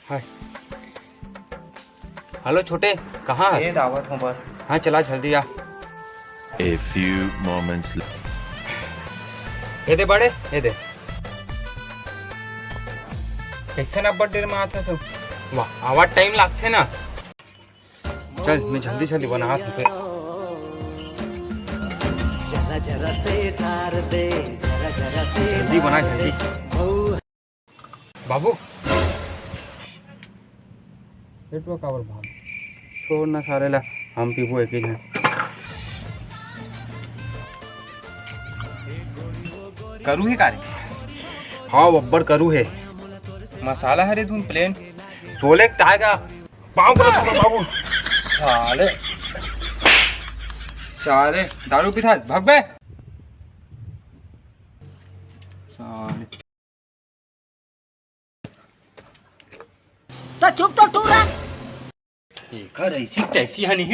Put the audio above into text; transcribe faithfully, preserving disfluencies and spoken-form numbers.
हाय। Hello छोटे, कहाँ है? ये दावत हूँ बस। हाँ, चला जल्दी आ। A few moments later. ये दे बड़े, ये दे। कैसे ना बर्थडे में आते तू? वाह, आवाज टाइम लागथे ना। चल, मैं जल्दी जल्दी बनात हूँ फिर। जरा जरा से डार दे, जरा जरा से जल्दी बना, जल्दी। बाबू, पेटवा काबर भाग? छोड़ ना सारे ला, हम पीबो एक ही झन। करू हे का रे? हाँ, बब्बर करू हे। मसाला हरे धुन प्लेन। तोले टाय का पाँव पकड़ बाबू। साले, साले, दारू पीथा, भग बे। साले। तो चुप तो टूरा। एकर ऐसी तैसी हनी।